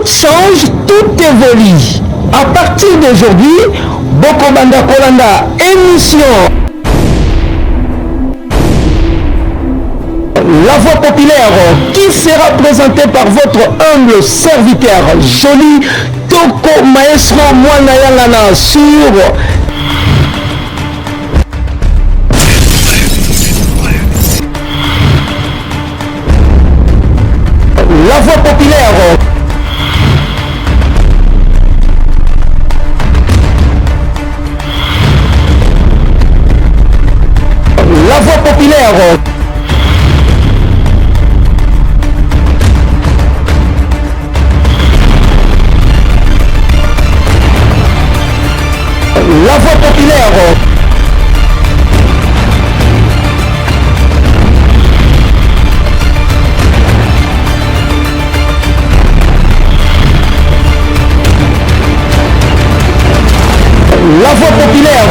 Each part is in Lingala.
Tout change, tout évolue. À partir d'aujourd'hui, Bokobanda Kolanda, émission La Voix populaire qui sera présentée par votre humble serviteur, Joli Toko Maestro Mwana Yangana sur La Voix populaire. La Voix populaire. La Voix populaire. La Voix populaire.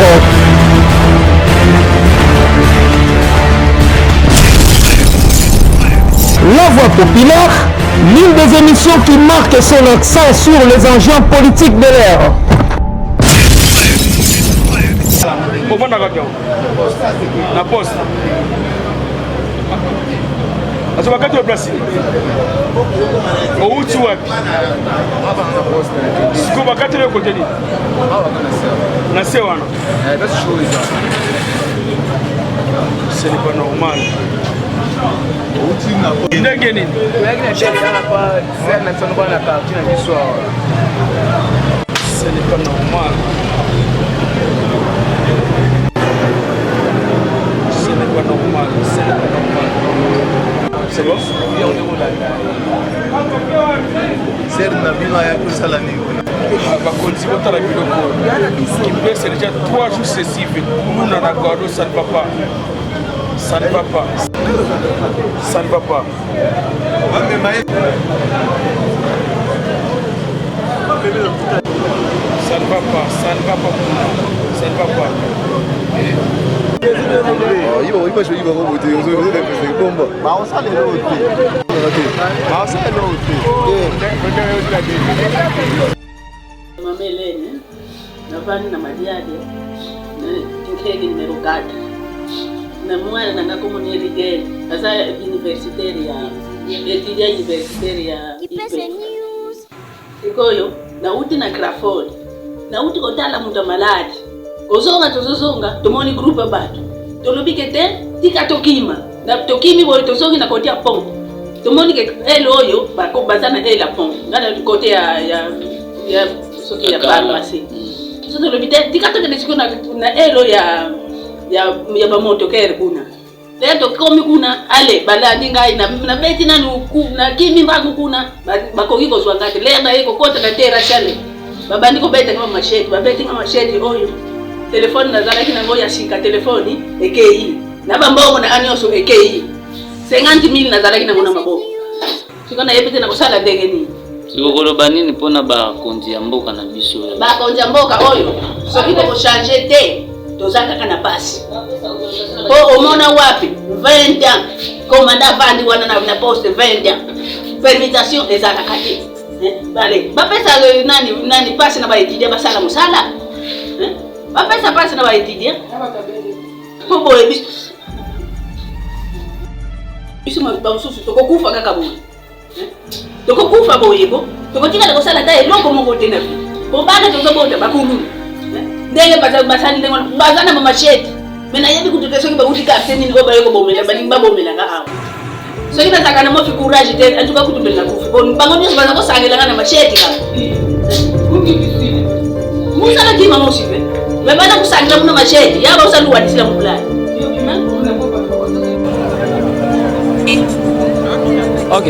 La Voix populaire, l'une des émissions qui marque son accent sur les enjeux politiques de l'ère. ofandaka bien na poste azo bakati yo place outi wapi sikoyo bakateli yo kote nini na se wana ce n'est pas normal ndenge nini Ce n'est pas normal. Ce n'est pas normal. Ce n'est pas normal. C'est bon Sere na bino ayaki kosala nini kuna? Bakonzi botala biloko oyo. Kimpese déjà 3 jours successifs kuluna na Gordo ça ne va pas. Ça ne va pas. Ça ne va pas. Ça ne va pas, ça ne va pas kuna. Ça ne va pas. Mama Elene, navandi na Madiadi, Kinkege numero 4. Na mwana na nga kombo ni Rigel, aza universitaire ya étudiant universitaire ya Kipese News. Sikoyo nauti na Crawford, nauti kotala moto ya maladi, kozonga tozozonga tomoni groupe ya bato, tolobi ke te tika tokima na tokimi boye tozongi na kote ya pont tomoni ke ele oyo baza na ele ya pont nga na kote ya, ya, ya soki ya pharmacie so tolobi te tika tokende sikoyo na, na ele oyo ya, ya, ya bamotokere kuna te tokomi kuna ale balandi ngai nabeti nanu nakimi mbangu kuna bakoki kozwa ngai te lere naye kokota na terrasse ale babandi kobeta nga machete babeti nga machete oyo telefone nazalaki nango ya sika telefone ekei na bambongo na nga nyonso ekei 50 000 nazalaki nango na maboko sikoyo nayebi te nakosala ndenge nini siko koloba nini mpona bakonzi ya mboka na biso bakonzi ya mboka oyo soki tokochange te toza kaka na pasi po omona wapi 20 ans komanda avandi wana na poste 20 ans permutation ezalaka te bale bapesa eh, nani nani pasi na baetudiant basala mosala bapesa pasi na baetudiant po boye biso biso bamosusu tokokufa kaka boye tokokufa boye ko tokotikala kosala ata eloko moko te na vie po bana tozobota bakuluna ndenge basali ndenge wana baza na bamachete me nayebi kutu te soki bauti quartier nini oyo baye kobomela balingi babomela nga awa soki nazalaka na mofi courage te antuka kutu mbele nakufi po bango nyonso baza kosangela nga na machete kaka musala kima mosi pe me bana kusangela muna machete ya baosaluwanisila mubulaya Ok.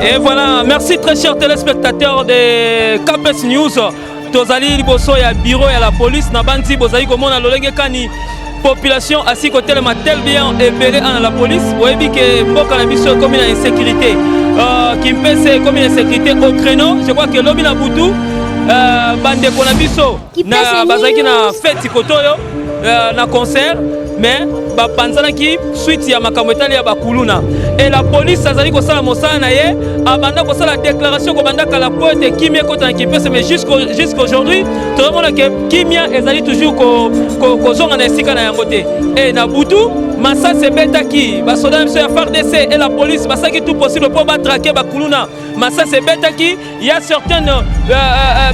Et voilà, merci très chers téléspectateurs de KPS News. Tozali liboso ya bureau ya la police na banzi bozali komona lolenge kani population asi kotelema tel bien ebele ana la police boyebi ke mboka na biso ekomi na insécurité euh, kimpese ekomi na insécurité au créneau je crois que lobi na butu euh, bandeko na biso na bazalaki na feti koto oyo euh, na concert mais bapanzanaki suite ya makambo etali ya bakuluna. Et la police azali kosala mosala na ye, abanda kosala déclaration kobanda kala po ete kimia ekota na Kimpese, mais jusqu'aujourd'hui tozomona ke kimia ezali toujours kozonga na esika na yango te. E na butu masasi ebetaki basoda na biso ya FARDC et la police basalaki tout possible mpo batraquer bakuluna. Masasi ebetaki, ya certaines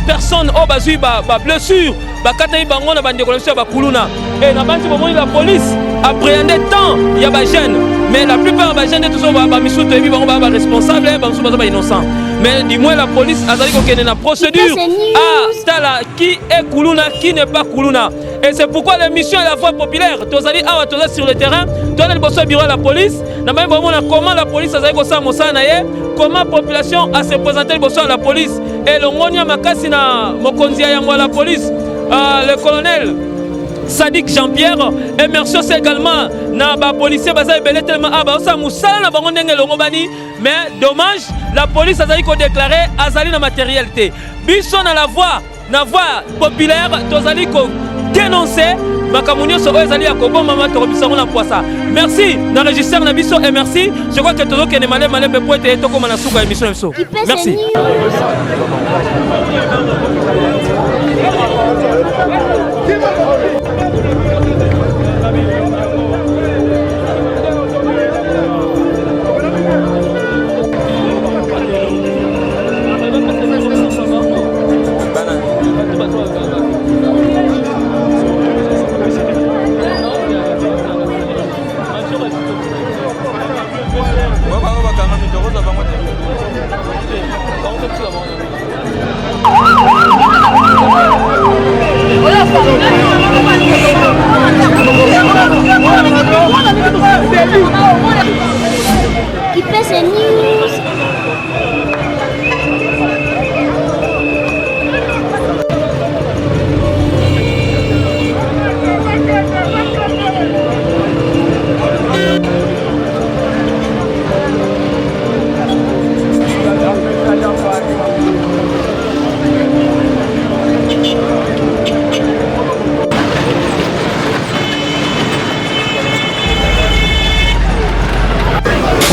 personnes oyo bazwi bablessure, bakataki bango na bandeko na biso ya bakuluna. E na banzi bomoni la police appréhende tant ya bajeune, mais la plupart ya bajeune nde tozo bamisusu toyebi bango baa baresponsable, bamisusu baza bainnocent, mais du moins la police azali kokende na procédure ah tala qui est kuluna, qui n'est pas kuluna. Et c'est pourquoi l'émission est la voix populaire. Tozali awa, toza sur le terrain, toza liboso ya bureau ya la police. Na bayi bomona comment la police azali kosala mosala na ye, comment population a se présenter liboso ya la police. Elongoni ya makasi na mokonzi ya yambo ya la police, le colonel Sadik Jean-Pierre. Et merci aussi également na ba policiers baza ebele tellement ah baosala mosala na bango ndenge elongo bani. Mais dommage, la police azali kodéclarer azali na matériel te. Biso na la voix, na voix populaire, tozali kodénoncer makambo nyonso oyo ezali ya kobomama, tokobisa yango na poisa. Merci na régisseur na biso et merci. Je crois que tozokende malembe malembe po ete tokóma na suka ya émission na biso. Merci. Kipese News.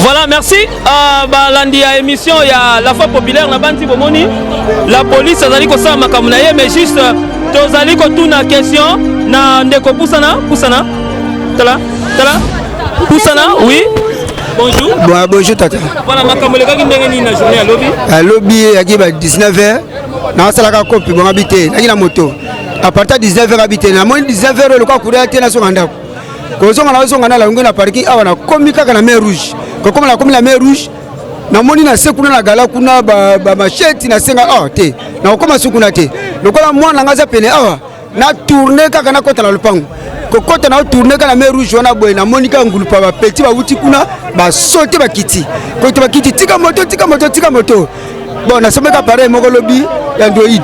Voilà, merci. Balandi ya émission ya La Voix Populaire, na bandi bomoni la police azali kosala makambo na ye, mais juste tozali kotuna question na ndeko. Pusana, pusana, tala tala, pusana. Oui, bonjour. Bon, bonjour tata. Voilà, makambo elekaki ndenge nini na journée ya lobi? Alobi eyaki ba 19 heures, nasalaka kopi bongo abi te, naki na moto à partir ya 19 heures. Abi te, namoni 19 heures lokola kuria te, nazonga ndako. Kozonga, nazonga na lango na parking awa, nakomi kaka na mer Rouge. Kokoma, nakomi na mer Rouge, namoni na se kuna na gala kuna bamachete. Nasenga awa te, nakokoma su kuna te, lokola mwana nga aza pene awa. Na tourne kaka, nakɔta na lopango. Kokɔta na tourne kaka na mer Rouge wana boye, namoni kaka ngulupa bapeti bawuti kuna, basote, bakiti kote, bakiti: "Tika moto, tika moto, tika moto." Bon, nasombaki appareil moko lobi ya Android.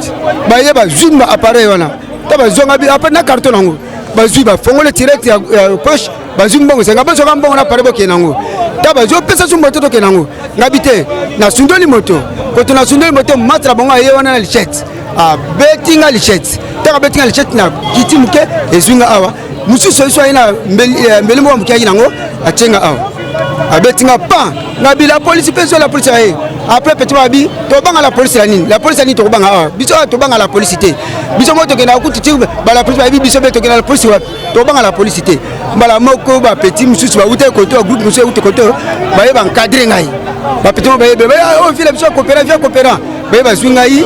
Baye, bazwi ba appareil wana, ta bazwanga bi apres na carton nango, bazwi, bafongoli tirette ya poche, bazwi mbongo. Senga bazwaka mbongo na appareil, bokende nango. Ta bazwi, opesa su moto, tokende nango. Ngabi te, nasundoli moto. Koto nasundoli moto, matre na bango aye wana na lichette, abeti nga lichette. Ntango abeti nga lichette, na kiti moke, ezwi nga awa. Mosusu oyo aye na mbeli moko moke ayaki nango, atie nga awa, abeti nga pan. Ngabi la polisi mpe zwa la polisi aye. Après, petit babi: "Tobanga la polisi ya nini? La polisi ya nini tokobanga awa? Biso awa tobanga la polisi te. Biso moko tokendaka kutu ti bala polisi bayebi biso mpe. Tokenda la polisi wapi? Tobanga la polisi te." Mbala moko bapeti mosusu bauta koto, groupe mosusu euti koto, baye baencadrer ngai. Bapeti moko bayebe oyo vile biso coopérant, via coopérant, baye bazwi ngai,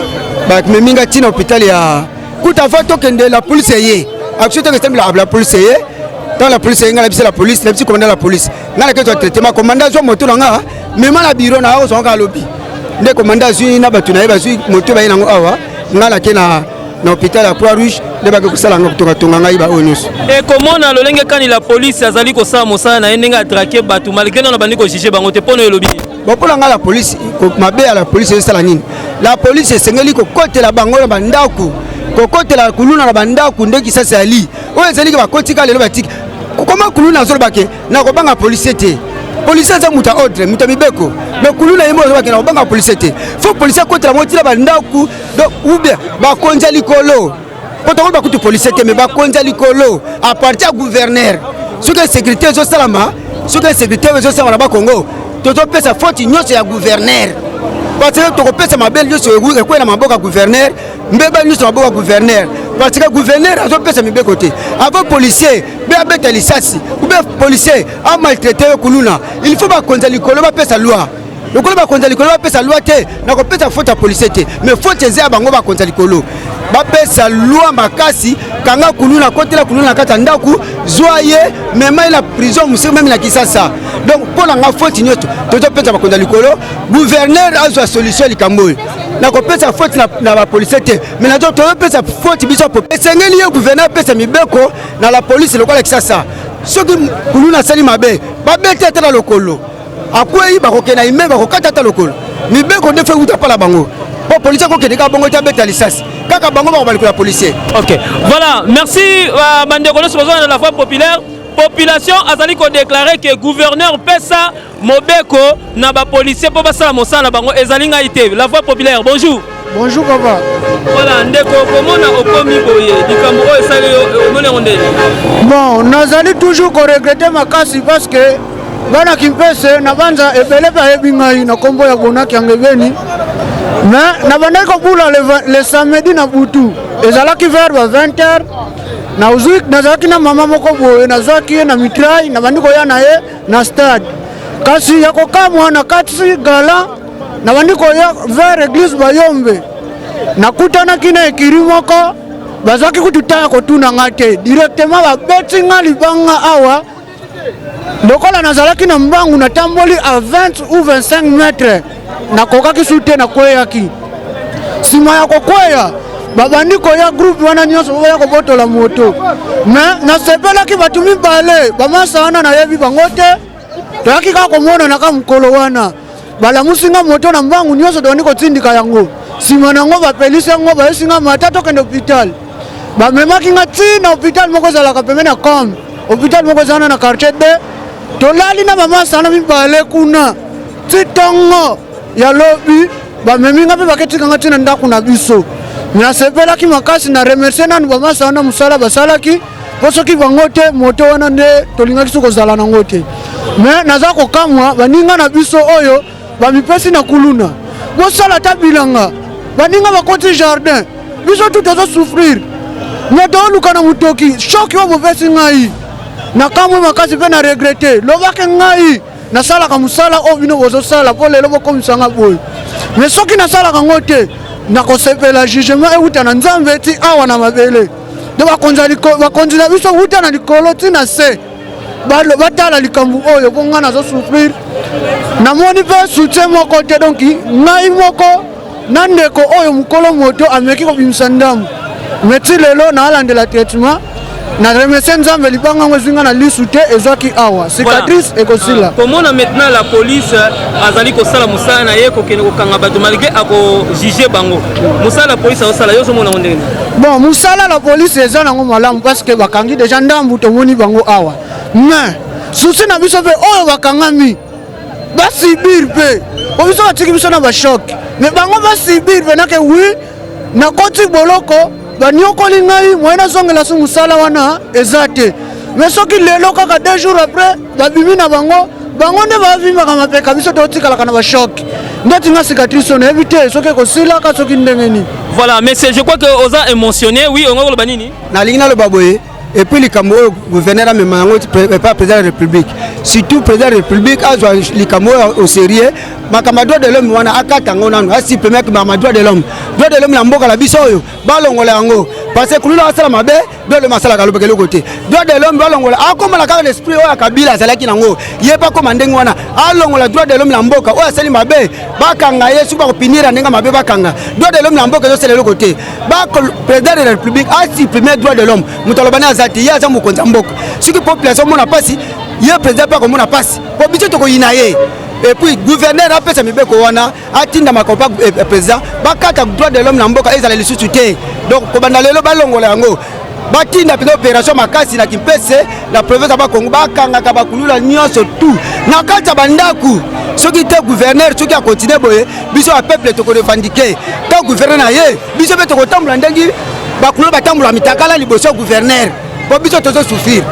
bamemi ngai ntina hôpital ya kuta. Avant tokende, la police eye. Action toke esambela, la police eye. Ntango la police eye, ngai na biso la police, na biso commandant la police, ngai nake zwa traitement. Commandant azwa moto na nga, mema na bureau na akozwanga kaka lobi. Nde commandant azwi na bato na ye, bazwi moto, baye nango awa. Ngai nake na hôpital ya Croix Rouge, nde bake kosala nga, kotongatonga ngai baoyo nyonso. Ekomona lolenge kani la police azali kosala mosala na ye, ndenge atraquer bato, malgré nano bandi kojuger bango te. Mpono elobi? Bon, mpo na ngai, la police, mabe ya la police ezosala nini? La police esengeli kokotela bango na bandako, kokotela kuluna na bandako. Nde kisasi ali oyo ezaliki bakotika lelo, batiki koma kuluna. Azoloba ke nakobanga policier te. Policier aza moto ya ordre, moto ya mibeko, mais kuluna ye moko azobake nakobanga policier te. Faut policier akotela bango ntina bandako, donc ou bien bakonzi ya likolo, po tokoloba kutu policier te, mais bakonzi ya likolo à partir ya gouverneur. Soki insécurité ezosalama, soki insécurité ezosalama na Bakongo, tozopesa faute nyonso ya gouverneur, parce que tokopesa mabe nyonso ekwela maboko ya gouverneur, mbeba nyonso maboko ya gouverneur, parce que gouverneur azopesa mibeko te. Avant policier mpe abeta lisasi ou bien policier amaltraite yo kuluna, il faut bakonzi ya likolo bapesa loi. Lokola bakonzi ya likolo bapesa loi te, nakopesa faute ya policier te, mais faute eza ya bango. Bakonzi ya likolo bapesa loi makasi: kanga kuluna, kotela kuluna na kati ya ndako, zwa ye, mema ye na prison mosusu, même na Kisasa. Donc mpo na nga, faute nyonso tozopesa bakonzi ya likolo. Gouverneur azwa solution ya likambo oyo. Nakopesa faute na bapolicier te, mais tozopesa faute biso. Esengeli ye gouverneur apesa mibeko na la police lokola Kisasa: soki kuluna asali mabe, babeti ata na lokolo, akwei, bakokende na ime, bakokata ata lokolo. Mibeko nde fe wuta mpala bango, po policier akokende kaka bongo te, abeta lisasi kaka, bango bako balikolo ya policier. Ok, voilà, merci. Bandeko nyonso bazwana na la voix populaire, population azali kodéclarer ke gouverneur pesa mobeko na bapolicier mpo basala mosala na bango. Ezali ngai te, la voix populaire. Bonjour. Bonjour papa. Voilà ndeko, komona okomi boye, likambo oyo esali yo, omoni yango ndeni? Bon, nazali toujours koregretter makasi, parce que bana Kimpese na banza ebele bayebi ngai na nkombo ya Bonaki Yangebeni. Mais nabandaki kobula le samedi na butu, ezalaki vers ba 20 heures. Nazwi, nazalaki na mama moko boye, nazwaki ye na mitraille, nabandi koya na ye na stade. Kasi ya kokamwa, na kati gala, nabandi koya vers église Bayombe, nakutanaki na ekiri moko. Bazwaki kutu ta ya kotuna nga te, directement babeti nga libanga awa. Lokola nazalaki na mbangu, natamboli a 20 ou 25 mètre, nakokaki su te, nakweyaki. Nsima ya kokweya, babandi koya, groupe wana nyonso boya kobotola moto. Mais nasepelaki, bato mibale bamasa wana nayebi bango te, toyaki kaka komonana ka mokolo wana. Balamusi nga moto na mbangu nyonso, tobandi kotindika yango. Nsima na yango bapelisi yango, bayesi nga mata, tokende hôpital. Bamemaki nga ti na hôpital moko ezalaka pembeni ya com, hôpital moko eza wana na quartier d. Tolali na bamasa wana mibale kuna ti ntongo ya lobi. Bamemi nga mpe baketika nga ti na ndako na biso. Nasepelaki makasi, na remercie nanu bamasa wana mosala basalaki, mpo soki bango te, moto wana nde tolingaki so kozala nango te. Mais naza kokamwa baninga na biso oyo bamipesi na kuluna, bosala ata bilanga, baninga bakoti jardin, biso tu tozosouffrir. Moto oluka na motoki, choc oyo bopesi ngai, nakamwe makasi mpe na regretter. Lobake ngai nasalaka mosala oyo bino bozosala, mpo lelo bokomisanga boye. Mais soki nasalaka yango te, nakosepela jugement euta na Nzambe ti awa na mabele. Nde bakonzi na biso wuta na likolo ti na se batala likambo oyo, mpo ngai nazosouffrir, namoni mpe soutien moko te. Donc ngai moko na ndeko oyo mokolo moto ameki kobimisa ndambo, mais ti lelo naalandela traitement. Na remercie Nzambe, libanga yango ezwi nga na lisu te, ezwaki awa, cicatrice ekosila. Komona maintenant la police azali kosala mosala na ye, kokende kokanga bato malgré akojuge bango, mosala la police azosala, yo ozomona yango ndenge nini? Bon, mosala la police eza nango malamu, parce que bakangi déjà ndambu, tomoni bango awa. Mais souci na biso mpe, oyo bakangami basubir mpe, po biso batiki biso na bachoc, mais bango basubir mpe nake. Wi, nakoti boloko, baniokoli ngai, moye nazongela so mosala wana eza te. Mais soki lelo kaka 2 jours après babimi na bango, bango nde bavimbaka mapeka, biso totikalaka na bachoc. Ndeti nga cicatrice oyo, nayebi te soki ekosilaka, soki ndenge nini. Voilà, mais je crois que oza émotionné. Oui, ongo koloba nini? Nalingi naloba boye, et puis likambo oyo, gouverneur amema yango epa président ya République. Surtout président ya République azwa likambo oyo au sérieux. Makambo ya droit de l'homme wana, akata yango nanu, asupprime makambo ya droit de l'homme. Droit de l'homme na mboka na biso oyo, balongola yango, parce que kuluna asala mabe, droit de l'homme asalaka, alobaka eloko te. Droit de l'homme balongola, akóma na kaka l'esprit oyo Kabila azalaki nango, ye mpe akóma ndenge wana. Alongola droit de l'homme na mboka. Oyo asali mabe, bakanga ye, soki bakopunir ndenge mabe, bakanga. Droit de l'homme na mboka ezosala eloko te. Président de la République asupprime droit de l'homme. Moto aloba ne aza te, ye aza mokonzi ya mboka. Soki population omona mpasi, ye président mpe akomona mpasi, po biso tokoyina ye. Et puis gouverneur apesa mibeko wana, atinda makambo pa président, bakata droit de l'homme na mboka, ezala lisusu te. Donc kobanda lelo, balongola yango, batinda mpenza opération makasi na Kimpese, na province ya Bakongo, bakangaka bakulula nyonso tu na kati ya bandako. Soki te, gouverneur soki akontinue boye, biso ya peuple tokorevendiquer. To gouverneur na ye, biso mpe tokotambola ndenge bakulula batambola mitakala liboso ya gouverneur. mpo biso tozo souffrir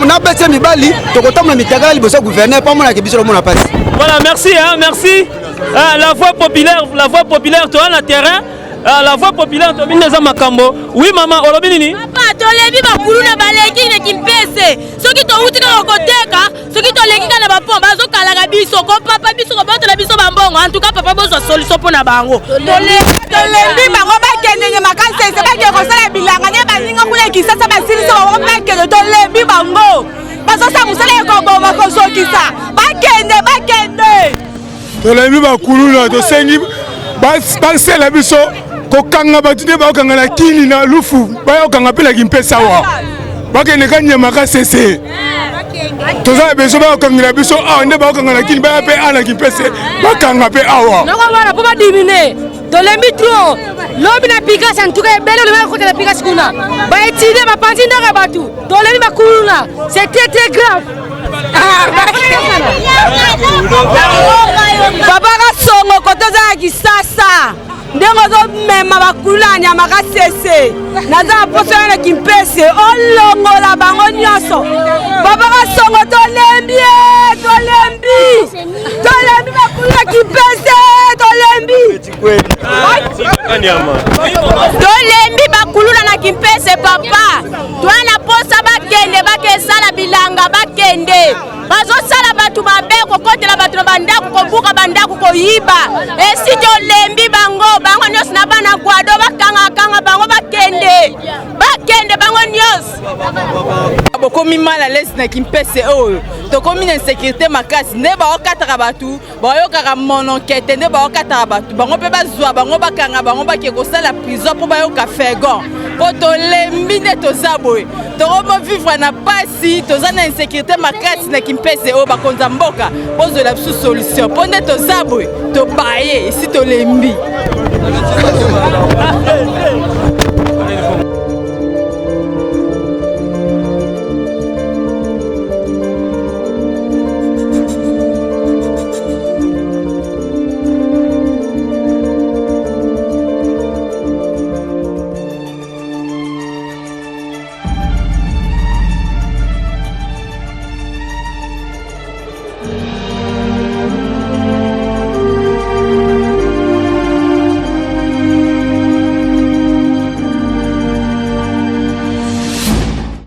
na bese mibali tokotambola mitakala liboso ya gouverneur mpo amonaka biso lomona mpasi. Voilà, merci, hein, merci. Ah, la voix populaire, la voix populaire, toi, na terrain. Ah, la voix populaire tobini eza makambo. Oui mama, olobi nini? Papa, tolembi bakuluna baleki na Kimpese. Soki towuti kaka koteka, soki toleki kaka na bapont bazokalaka biso, kopapa biso, kobotola biso bambongo. En tout cas papa bozwa solution mpo na bango. Tolembi bango bakendenge makasi ese bakende kosala bilanga nde baninga kuna Kisasa basilisi bango bakende. Tolembi bango bazosala mosala ya koboma kozokisa, bakende bakende. Tolembi bakuluna, tosengi basela biso kokanga bato nde bakokanga na kini na lufu, bayokanga mpe na Kimpese awa, bakende kanyama kasese. Toza na besoin bakokangela biso awa nde bakokanga na kini, baya mpe awa na Kimpese bakanga mpe awa. Noko wana mpo badimine, tolembi trop. Lobi na pikasi antuka ebele olobi bakota na pikasi kuna baetide bapanzi ndako ya bato. Tolembi bakuluna, c'est très très grave. Papa Kasongo kote oza na Kisasa ndenge ozomema bakuluna ya nyama kasese, naza na poso ya na Kimpese olongola bango nyonso. Papa Kasongo tolembi ye, tolembi tolembi bakuluna ya Kimpese, tolembi tolembi bakuluna na Kimpese. Papa, twana posa bakende bakesala bilanga, bakende bazosala bato mabe, kokotela bato na bandako, kobuka bandako, koyiba. Esi tolembi bango, bango nyonso na bana Gwado bakangakanga bango, bakende bakende bango nyonso. Bokomi mal à l'aise na Kimpese oyo, tokomi na insécurité makasi nde baokataka bato, bayokaka mononkete nde baokataka bato. Bango mpe bazwa bango, bakanga bango, bake kosala prison mpo bayoka fegon, mpo tolembi nde toza boye, tokomo vivre na pasi, toza na insécurité makasi na Kimpese oyo. Bakonza mboka bozwela biso solution, mpo nde toza boye, tobaye esi tolembi.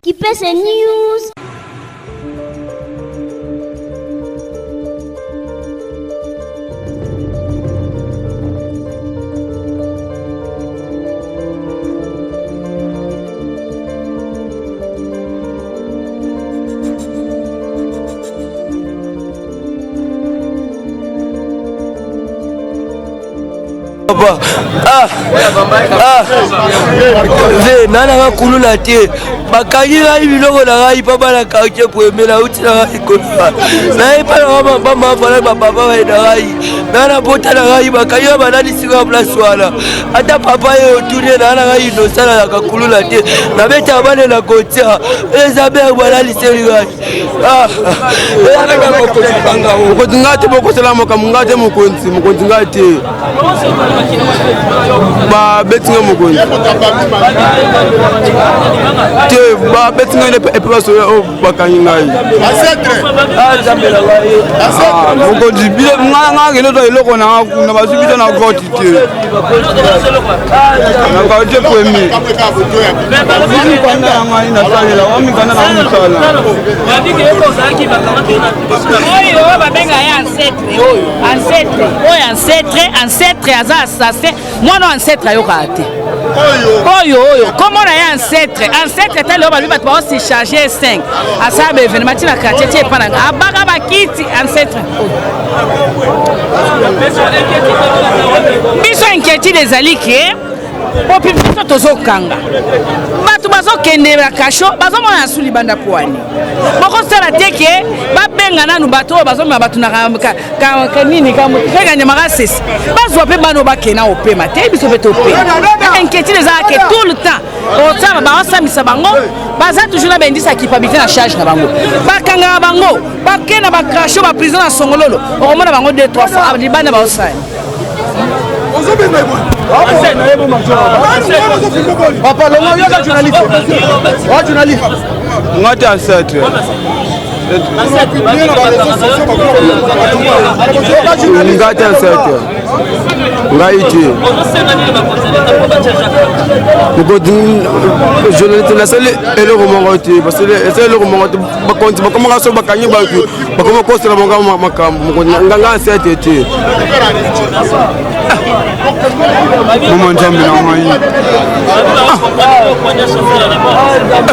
Kipese News. Papa, ah, ah, ve nalanga kuluna te, bakangi ngai biloko na ngai mpa bana quartier premier, nauti na ngai koloba naye mpa na ngai bamafana bapapa baye na ngai na na bota na ngai, bakangi ngai balalisi ngai place wana. Ata papa ye otuni ye, naa na ngai innocent, nalaka kuluna te, nabetaka bana na kotia eza bere balaliseli ngai. Mokonzi ngai te, bokosela makambo ngai te, mokonzi mokonzi ngai te, babeti ngai mokonzi te, babeti ngai epe basoya oyo bakangi ngai mokonzi. Ngai ngai kende ozwa eloko na nga kuna, bazwi biso na grotte te, na quartier premier. Mikanda na ngai nasalela wa mikanda na mosala. Oyo babenga ye ancêtre, oyo ancêtre, oyo ancêtre, ancêtre aza assassin. Mwana oyo ancêtre ayokaka te, oyo oyo kombo na ye ancêtre, ancêtre tali oyo balobi bato baosi charge 5 asala baévénement ntina quartier ti epa na nga abaka bakiti. Ancêtre biso, inquiétude ezali ke popi biso tozokanga bato bazokende na kasho, bazomona na su libanda pwani. Bokosala te ke babenga nanu bato oyo bazomema bato na nini kanyama kasese, bazwa mpe bana oyo bakenda opema te, biso mpe topema. Inquiétude ezalaka ke tout le temps otala baosambisa bango, baza toujours na baindice ya culpabilité na charge na bango, bakangaka bango, bakende na bacachot, baprison na Songololo, okomona bango 2 3 fois libanda baosala. Papa longo yo ka journaliste. Wa journaliste. Ngati ancêtre. Ngati ancêtre. Ngai te. Mokonzi journaliste nasali eloko moko te basali esali eloko moko te bakonzi bakomaka so bakangi bato bakoma kosela bango makambo mokonzi nganga ancêtre te. Mama nzambe na ngai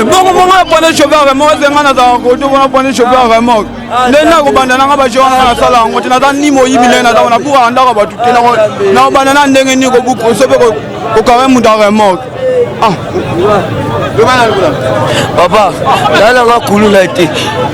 bongo bongo apone chauffeur remorque eze ngai nazalaka koto mpona apone chauffeur remorque nde nakobanda nanga baje wana nasala yango te naza ni moyibi ndenge naza nabukaka ndako bato te nakobanda na ndenge nini kobuka so mpe kokanga moto ya remorque ah. Papa nalanga kuluna te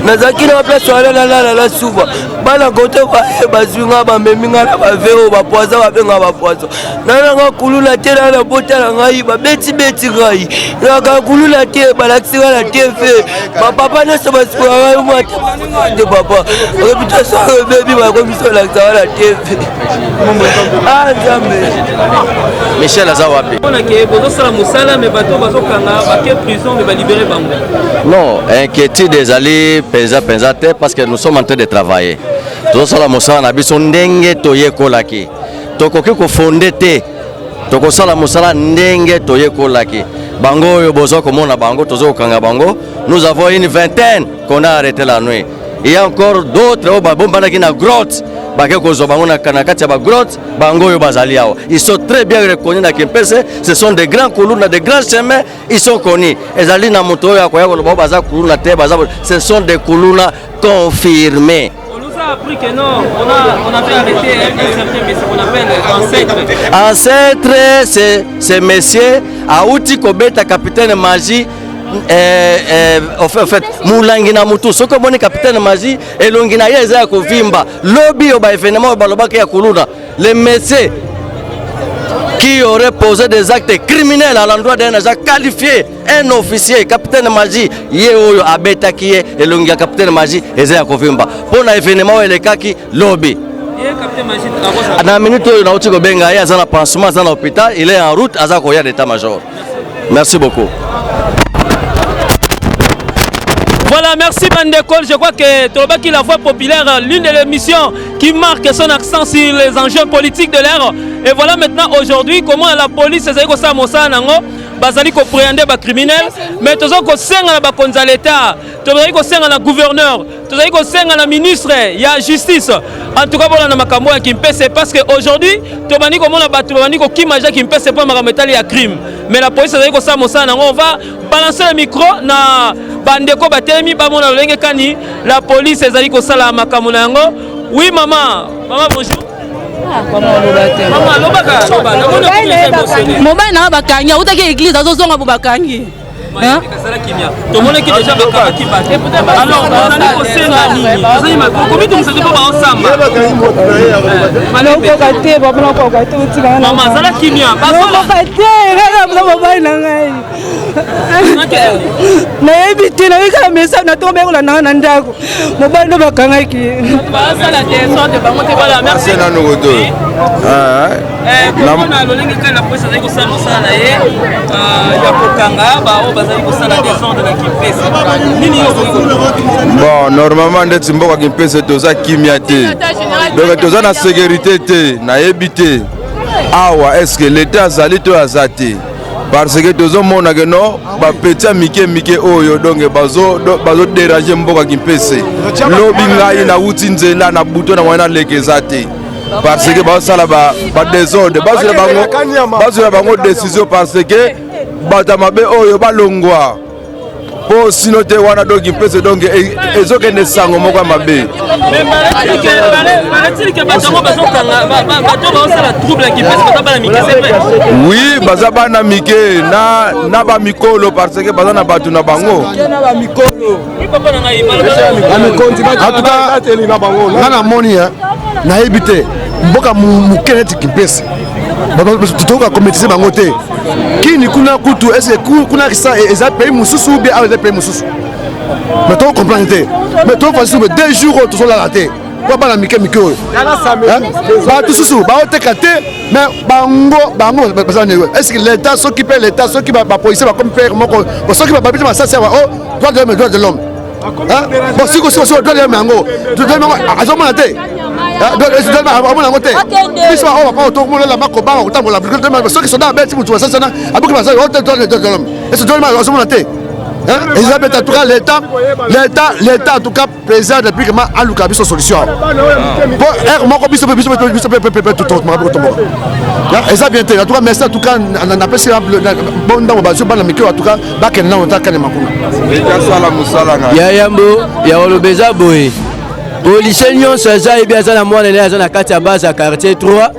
nazalaki na place wana nalala na suba bana koto baye bazwi nga bamemi nga na bavero bapoison babenga bapoison nalanga kuluna te na na bota na ngai babetibeti ngai naka kuluna te balakisi nga na tv bapapa nyonso basikola ngai mwate te papa reputation ebebi bakomisi olakisa nga na tv ah nzambe Michel aza wapi? Monake bozosala mosala me bato bazokanga bake prison me balibere bango. Non, inquiétude ezali mpenza mpenza te parce que nous sommes en train de travailler. Tozosala mosala na biso ndenge toyekolaki. Tokoki kofonde te. Tokosala mosala ndenge toyekolaki. Bango oyo bozo komona bango, tozo kokanga bango. Nous avons une vingtaine qu'on a arrêté la nuit. Il y a encore d'autres oyo babombanaki na grotte bake kozwa bango na kati ya ba grotte bango oyo bazali awa. Ils sont très bien reconnus na Kimpese, ce sont des grands kuluna, des grands chemins, ils sont connus. Ezali na moto oyo akoya koloba oyo baza kuluna te, baza ce sont des kuluna confirmés. On nous a appris que non, on, a, on avait arrêté un certain monsieur qu'on appelle ancêtre. Ancêtre, c'est ce monsieur auti kobeta capitaine magie eh, eh, en fait, en fait mulangi na mutu soki omoni capitaine magie elongi na ye eza ya kovimba lobi oyo baevenement oyo balobaki ya kuluna le monsieur qui aurait posé des actes criminels à l'endroit d'un agent qualifié un officier capitaine magie ye oyo abetaki ye elongi ya capitaine magie eza ya kovimba mpo na evenement oyo elekaki lobi na minute oyo nauti kobenga ye aza na pansement aza na hôpital il est en route aza koya d'état major merci beaucoup Voilà, merci Bandekol. Je crois que Tolobaki, la voix populaire, l'une de l'émission qui marque son accent sur les enjeux politiques de l'ère. Et voilà maintenant aujourd'hui comment la police ezali kosala mosala nango bazali kopréhende bacriminel mais tozali kosenga na bakonzi ya leta tozali kosenga na gouverneur tozali kosenga na ministre ya justice en tout cas bolanda makambo ya kimpese parce que aujourd'hui tobandi komona bato babandi kokima ja kimpese mpo makambo etali ya crime mais la police ezali kosala mosala nango on va balancer le micro na bandeko batelemi bamona lolenge kani la police ezali kosala makambo na yango oui mama mama bonjour mobali nanga bakangi autaki eglise azozonga bo bakangi tomonaki deja bakangaki bato alors ozali kosenga nini ozali komitungisa te mpo baosamba nakoka te papa nakoka te otikanga mama azala kimia nakoka te kaka mobali na ngai nayebi te nayebi kaka message na ntongo bayekola nanga na ndako mobali ndo bakangaki nanu koto komona lolenge kaka la polisi azali kosala mosala na ye ya kokanga baoyo bazali kosala desordre na kimpese nini yo bon normalement ndeti mboka kimpese toza kimia te donc toza na sécurité te nayebi te awa est ce que l'état azali to aza te parce que tozomona ke no bapeti ya mike mike oyo donc bazoderange mboka kimpese lobi ngai nawuti nzela na buto na mwana naleka eza te parce que bazosala badesordre bazwela bango décision parce que bato ya mabe oyo balongwa mpo sino te wana donc mpese donc ezokende sango moko ya mabe. Oui, baza bana mike na, na ba mikolo parce que baza na bato na bango. En tout cas, nga namoni nayebi te mboka moke neti Kimpese tokoka kometise bango te kini kuna kutu est-ce que kuna eza pays mosusu ou bien awa eza pays mosusu mais toko comprendre te mais toko fasi deux jours oyo tozolala te. mpo bana mike mike oyo bato susu baoteka te mais bango bango baza nini est ce que l'état soki mpe l'état soki bapolisier bakomi mpe moko soki babeti masasi awa o oh, droit de l'homme droit de l'homme bon siko siko siko droit de l'homme yango droit de l'homme yango azomona te amona yango te biso baoyo papa tokomolela makobanga kotambola soki soda abeti motu masasi wana abuki masasi o te droit de l'homme est ce droit de l'homme azomona te eza bete en tout cas l'état l'état l'état en tout cas président de république ma aluka biso solution awa po heure moko biso mpe biso mpe biso mpe mpe mpe totomaka kotomboka eza bien te en tout cas merci en tout cas napesi bon ntango bazwi bana mike en tout cas bakende nano ta kanyama kuna ya yambo ya koloba eza boye policier nyonso aza yebi aza na mwana naye aza na kati ya base ya quartier 3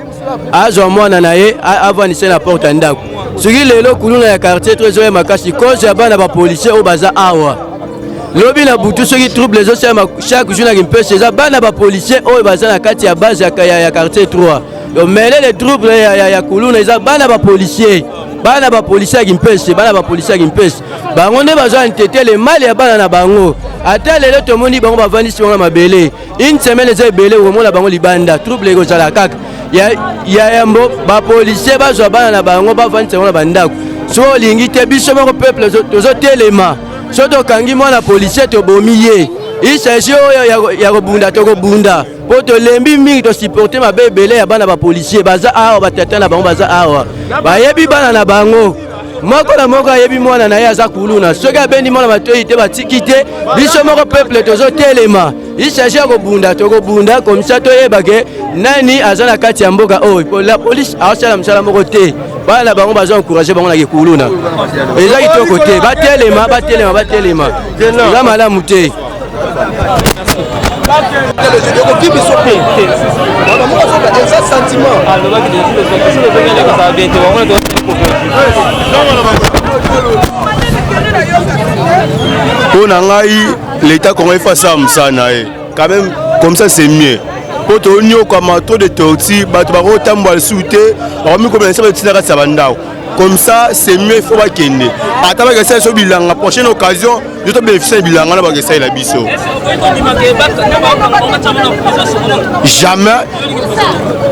azwa mwana na ye avandise na porte ya ndako soki lelo kuluna ya quartier 3 ezoya makasi cause ya bana bapolicier oyo baza awa lobi na butu soki trouble ezosalema chaque jour na kimpese eza bana bapolicier oyo baza na kati ya base ya, ya, ya quartier 3 donc mele le trouble ya, ya, ya kuluna eza bana bapolicier bana bapolicier ya kimpese bana bapolicier ya kimpese bango nde bazwa ntete le mal ya bana na bango ata lelo tomoni bango bavandisi bango na mabele une semaine eza ebele okomona bango libanda trouble ekozala kaka ya, ya yambo bapolisier bazwa bana na bango bavandisa bango na bandako soki olingi te biso moko peuple tozotelema soki tokangi mwana policier tobomi ye il s'agit oyo ya kobunda tokobunda mpo tolembi mingi tosupporte mabe ebele ya bana bapolisier baza awa batata na bango baza awa bayebi bana na bango moko na moko ayebi mwana na ye aza kuluna soki abendi mwana matoi te batiki te biso moko peuple tozotelema il s'agit ya kobunda tokobunda komisa toyeba ke nani aza na kati ya mboka oyo la police aosala mosala moko te bana na bango bazo encourage bango na kikuluna eza kitoko te batelema batelema batelema eza malamu te ekoki biso mpe moko azoba eza sentiment mpo na ngai l'état congolais faut asala mosala na ye quand même comme ça c'est mieux mpo tonyokwama trop de torture bato bakotambola lisusu te bakomikomela nse batina kati ya bandako comme ça c'est mieux il faut bakende ata bakesala biso bilanga prochaine occasion yo to bénéficie na bilanga na bakesalela biso jamais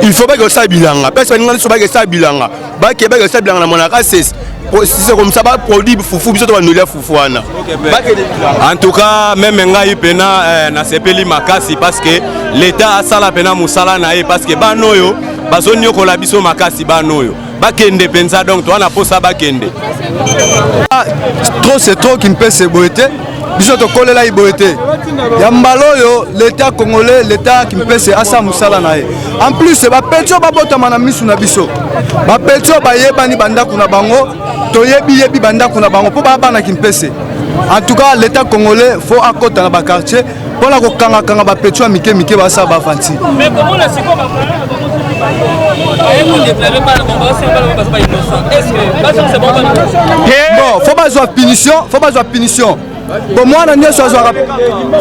il faut bakesala bilanga place baninga biso bakesala bilanga bake bakesala bilanga na monaka sese c'est comme ça baproduit fufu biso to banolia fufu wana en tout cas meme ngai mpena eh, nasepeli makasi parce que l'état asala mpena mosala na ye parce que bana oyo bazoniokola biso makasi bana oyo bakende mpenza donc toza na mposa bakende ah, trop c'est trop kimpese boye te biso tokolelaki boye te ya mbala oyo l'état congolais l'état kimpese asala mosala na ye en plus bapeti oyo babotama na misu na biso bapeti oyo bayebani bandako na bango toyebi yebi bandako na bango mpo baya bana kimpese en tout cas l'état congolais faut akota na baquartier mpo na kokangakanga bapeti ya mike mike basala baaventure bon fo bazwa punition fo bazwa punition po mwana nyonso azwaka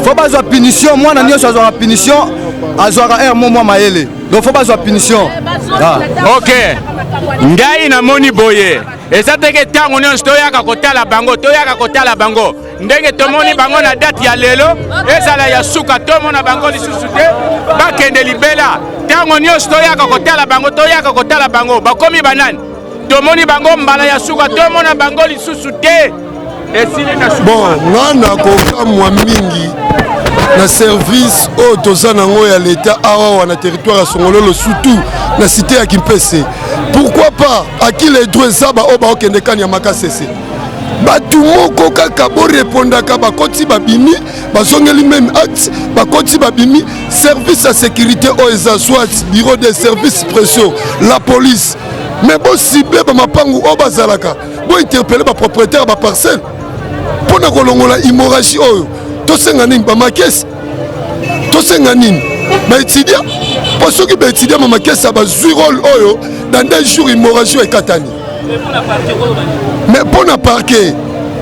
fo bazwa punition mwana nyonso azwaka punition azwaka aire mo mwa mayele donc fo bazwa punition ah. ok ngai namoni boye eza teke ntango nyonso toyaka kotala bango toyaka kotala bango ndenge tomoni bango na date ya lelo ezala ya suka tomona bango lisusu te bakende libela ntango nyonso toyaka kotala bango toyaka kotala bango bakomi banani tomoni bango mbala ya suka tomona bango lisusu te esili na suka bon nga nakokamwa mingi na service oyo toza nango ya leta awawa na territoire ya songololo surtout na cité ya kimpese pourquoi pas akile droit eza baoyo baokende kani ya makasese bato moko kaka borepondaka bakoti babimi bazongeli meme acte bakoti babimi service ya sécurité oyo eza soit bureau des services spéciaux la police mais bocible bamapangu oyo bazalaka bointerpele bapropriétaire ya baparcelle mpo na kolongola hémorragie oyo tosenga nini bamakesi tosenga nini baetudia mpo soki baetudia mamakesa bazwi role oyo dans des jours hémorragie oyo ekatani mais mpo na parquet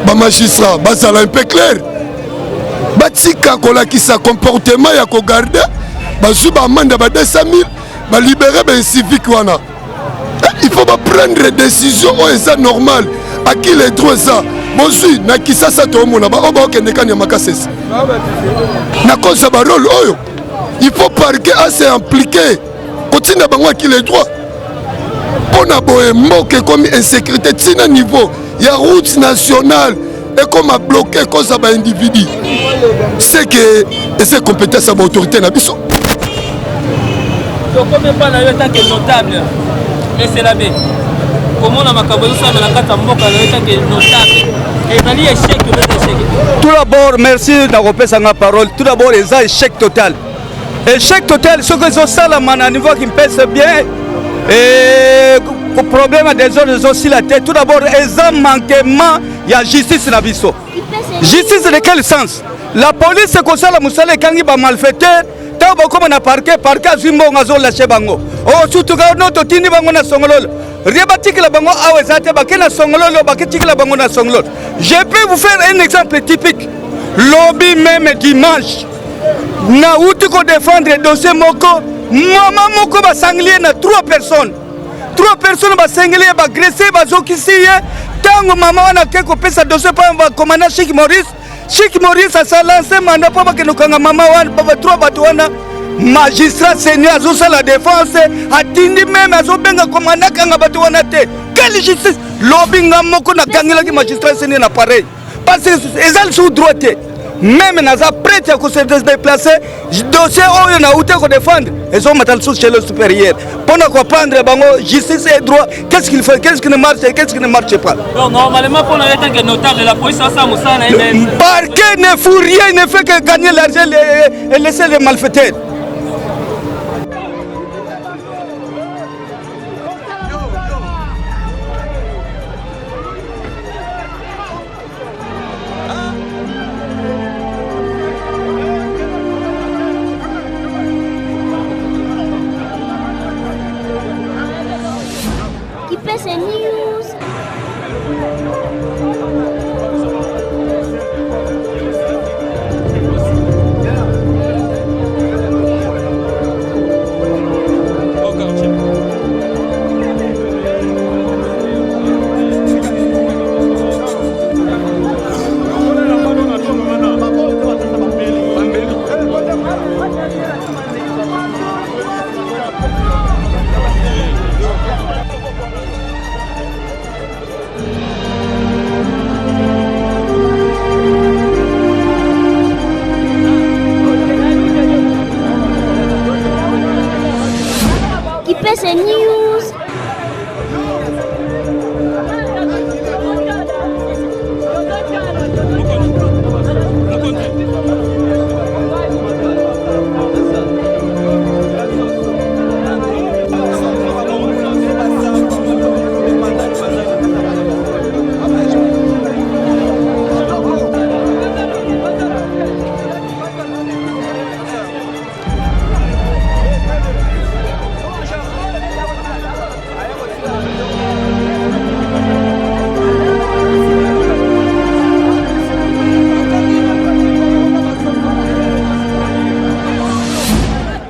bamagistrat bazala un peu clair batika kolakisa comportement ya kogarde bazwi baamande ya ba 200 000 balibere baincivique wana eh, il faut baprendre décision oyo eza normal akile droit eza bozwi na kisasa toomona baoyo baokende kani ya makasese na cause ya barole oyo. Il faut parquet ase impliqué kotinda bango à qui le droit. Mpo na boye mboka ekomi insécurité ntina niveau ya route nationale ekoma bloqué koza ba individu c'est que eza compétence ya baautorité na biso. Tokomi epai na yo etant que notable, monsieur l'abbé, komona makambo ezosalama na kati ya mboka na yo etant que notable, ezali échec to eza échec? Tout d'abord, merci na kopesa nga parole. Tout d'abord, eza échec total, échec total. Soki ezosalama na niveau ya Kimpese bien, et problème ya désordre ezosila te. Tout d'abord, eza manquement ya justice na biso. Justice de quel sens? La police ekosala mosala, ekangi bamalfaiteur, ntango bakóma na parquet, parquet azwi mbongo, azolâcher bango. O sutuka no, totindi bango na Songololo, rie batikela bango awa eza te, bake na Songololo, baketikela bango na Songololo. Je peux vous faire un exemple typique. Lobi même dimanche, nauti kodéfendre dossier moko, mama moko basangeli ye na trois personnes, trois personnes basengeli ye, baagresser, bazokisi ye. Ntango mama wana ake kopesa dossier mpo bacommandant Chik Maurice, Chik Maurice asalance mandat mpo bakende kokanga mama wana, trois bato wana. Magistrat senior azosala défense, atindi même, azobenga commandant akanga bato wana te. Quelle justice? Lobi nga moko nakangelaki magistrat senior na pareil, parce que eza lisusu droit te. Même naza prête ya kose déplacer, dossier oyo nauti kodéfendre ezomata lisusu chez le supérieur mpona koprendre bango justice et droit. Qu'est-ce qu'il fait? Qu'est-ce qui ne marche? Qu'est-ce qui ne marche pas? Donc normalement, pour en tant que notable, la police asala mosala na ye. Le parquet ne fout rien, ne fait que gagner l'argent et laisser les malfaiteurs. Kimpese News. Kimpese News.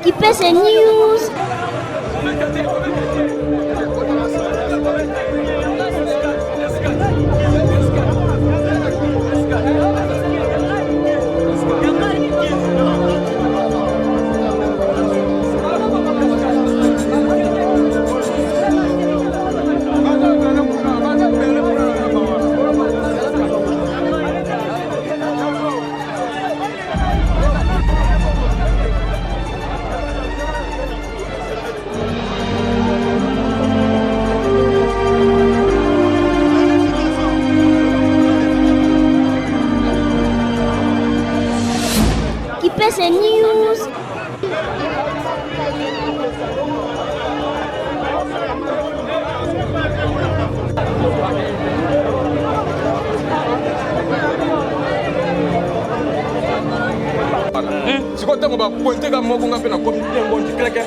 Kimpese News. Kimpese News. Sikoyo ntango bapointeka moko, nga mpe nakomi bien kleke.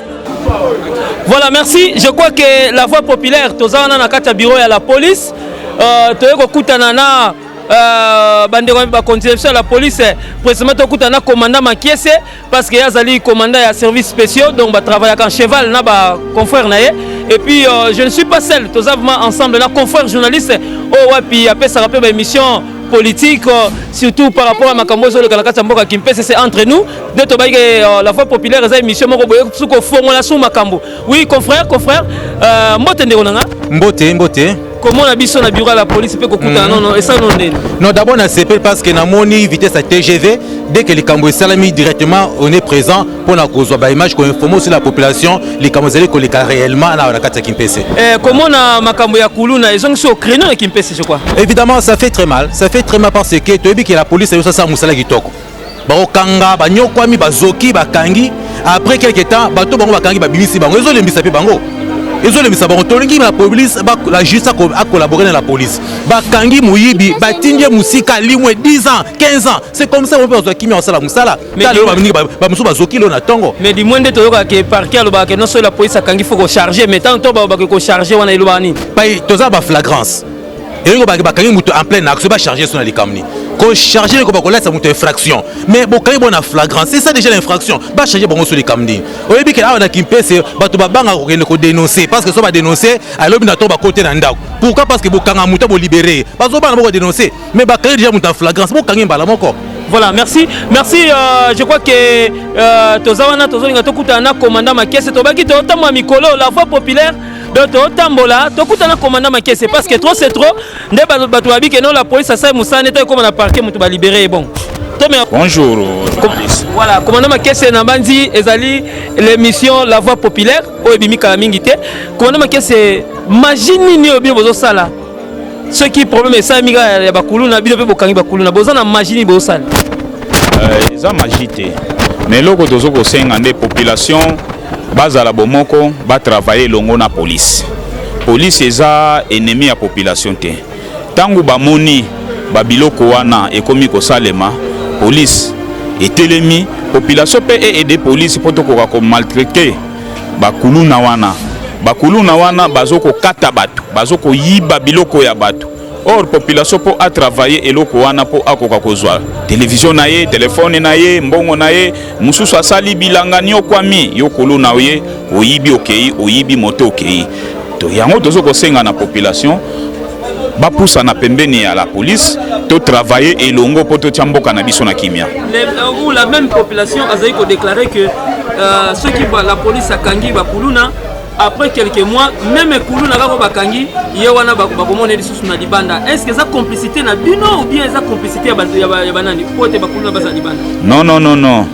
Voilà, merci. Je crois que la voix populaire, toza wana na kati ya bureau ya la police. Toye kokutana na bandeko bakonzi na biso ya la police, précisément tokutana na commandant Makiese, parce que ye azali commandant ya service spéciaux, donc batravaillaka en cheval na baconfrère na ye. Et puis je ne suis pas seul, toza vraiment ensemble na confrère journaliste oyo wapi apesaka mpe baémission. politique, surtout par rapport à makambo ezoleka na kati ya mboka Kimpese. C'est entre nous nde tobayike la voix populaire eza émission moko boye su kofongola su makambo. Oui, confrère, confrère, mbote ndeko na nga. Mbote, mbote. Komona biso na bureau ya la police mpe kokutana nono esala no ndeni? Non, d'abord nasepeli parce que namoni vitesse ya TGV. Dès que likambo esalami, directement on est présent mpona kozwa baimage, koinforme aussi la population likambo ezali koleka réellement na kati ya Kimpese. Eh, komona makambo ya kuluna ezongisi au créneau na Kimpese, je crois. Évidemment, ça fait très mal, ça fait très mal parce que toyebi ke la police ezosala mosala kitoko. Bakokanga banyokwami, bazoki, bakangi. Après quelque temps, bato bango bakangi, babimisi bango. Ezolembisa mpe bango, ezolembisa bango. Tolingi la police, la justice acollabore na la police. Bakangi moyibi, batindi ye mosika, limwe 10 ans, 15 ans. C'est comme ça mpe bazwa kimia, basala mosala. Tala lelo, bamingi bamosusu bazoki lelo na ntongo. Mais du moins nde toyokaka ke parquet alobaka ke nyonso la police akangi, faut kocharge. Mais tant to balobaka kocharge wana, elobaka nini? Pai toza baflagrance, elingo bakangi moto en pleine action, bacharge so na likambo nini? Kocharge eko bakolatisa moto infraction, mais bokangi bo na flagrance, c'est ça déjà l'infraction. Bacharge bango so likambo nini? Oyebi ke awa na Kimpese bato babangaka kokende kodénoncer, parce que so badénonce, alobi na to bakote na ndako. Pourquoi? Parce que bokanga moto, bolibere, bazobanga boko dénoncer. Mais bakangi déjà moto en flagrance, bokangi mbala moko. Voilà, merci, merci. Je crois que toza wana, tozolinga tokutana na commandant Makese. Tobaki totambola mikolo la voix populaire, donc totambola tokutana commandant Makese parce que trop c'est trop. Nde bato babi ke non, la police asali mosala nde ekóma na parquet, moto balibere. Bon. Bonjour, journaliste. Voilà, commandant Makese, na bandi ezali l'émission La Voix Populaire oyo ebimi kala mingi te. Commandant Makese, magie nini oyo bino bozosala soki problème esalemi kaka ya bakuluna, bino mpe bokangi bakuluna? Boza na magie nini bozosala? Eza magie te, mais eloko tozo kosenga nde population bazala bomoko, batravaille elongo na police. Police eza ennemi ya population te. Ntango bamoni babiloko wana ekomi kosalema, police etelemi, population mpe eaide police mpo tokoka komaltraite bakuluna wana. Bakuluna wana bazokokata bato, bazokoyiba biloko ya bato. Or population mpo atravaille eloko wana mpo akoka kozwa televizio na ye, telefone na ye, mbongo na ye mosusu, asali bilanga, niokwami yo kuluna ye, oyibi, okei, oyibi moto, okei. To yango tozo kosenga na population bapusana pembeni ya la police, totravaille elongo mpo totia mboka na biso na kimia. Ou la même population azali kodéclare que soki la police akangi bakuluna, après quelques mois, même kuluna kaka bakangi ye wana, bakomona lisusu na libanda. Est ce que eza complicité na bino ou bien eza complicité ya banani po ete bakuluna bazala libanda? Non, non, non, non,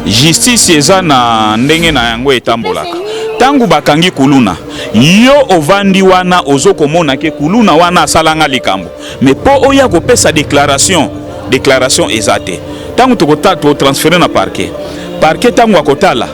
justice eza na ndenge na yango etambolaka. Ntango bakangi kuluna, yo ovandi wana, ozokomona ke kuluna wana asalanga likambo, mais mpo oya kopesa déclaration, déclaration eza te. Ntango tokotransfere na parquet, parquet ntango akotala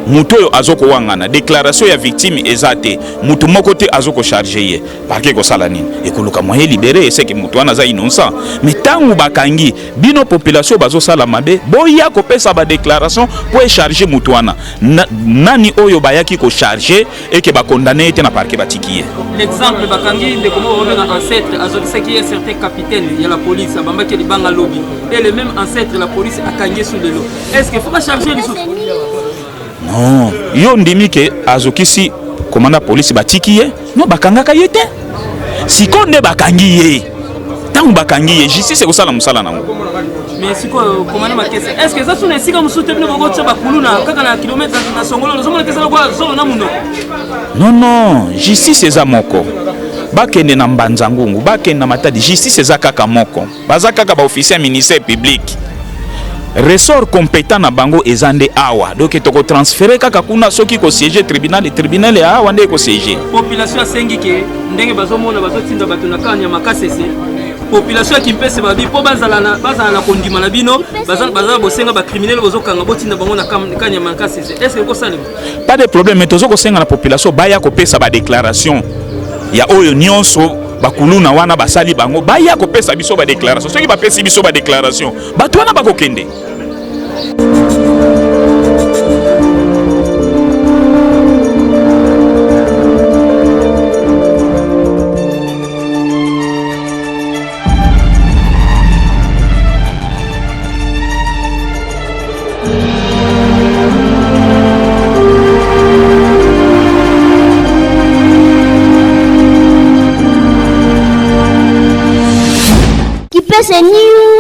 moto oyo azokowangana, déclaration ya victime eza te, motu moko te azokocharge ye, parquet ekosala nini? Ekoluka moyen libere eseke motu wana aza innocent. Mais ntango bakangi bino, population bazosala mabe, boya kopesa badéclaration mpo echarge motu wana. Nani oyo bayaki kocharge eke bakondane ye te na parquet, batiki ye? L'exemple, bakangi ndeko moko babenga Ancêtre, azokisaki ye certain capitaine ya la police, abambaki libanga lobi, et le même Ancêtre, la police akangi ye su lelo. Est ce que faut bacharge lisusu? Non, yo ndimi ke azokisi commandant police, batiki ye? Non, bakangaka ye te. Sikoyo nde bakangi ye. Ntango bakangi ye, justice ekosala mosala nango. Mais sikoyo, commandant Makese, est ce que eza suna esika mosusu te bino bokotia bakuluna kaka na kilomètre na Songololo? Ozomona te eza lokola zolo na monoko. Non, non, justice eza moko. Bakende na Mbanza Ngungu, bakende na Matadi, justice eza kaka moko. Baza kaka baofficier ya ministère public, ressort compétent na bango eza nde awa. Donc tokotransfere kaka kuna. Soki kosiége tribunal, tribunal ya awa nde ekosiége. Population asengi ke ndenge bazomona bazotinda bato na kanya Makasese, population ya Kimpese babi mpo bazala na kondima na bino, baza bosenga bacriminel bozokanga, botinda bango na kanya Makasese. Est ce que ekosalema? Pas de problème, mais tozo kosenga na population baya kopesa badéclaration ya oyo nyonso bakuluna wana basali bango. Baya kopesa biso badéclaration. Soki bapesi biso badéclaration, bato wana bakokende. Kipese. Kimpese News.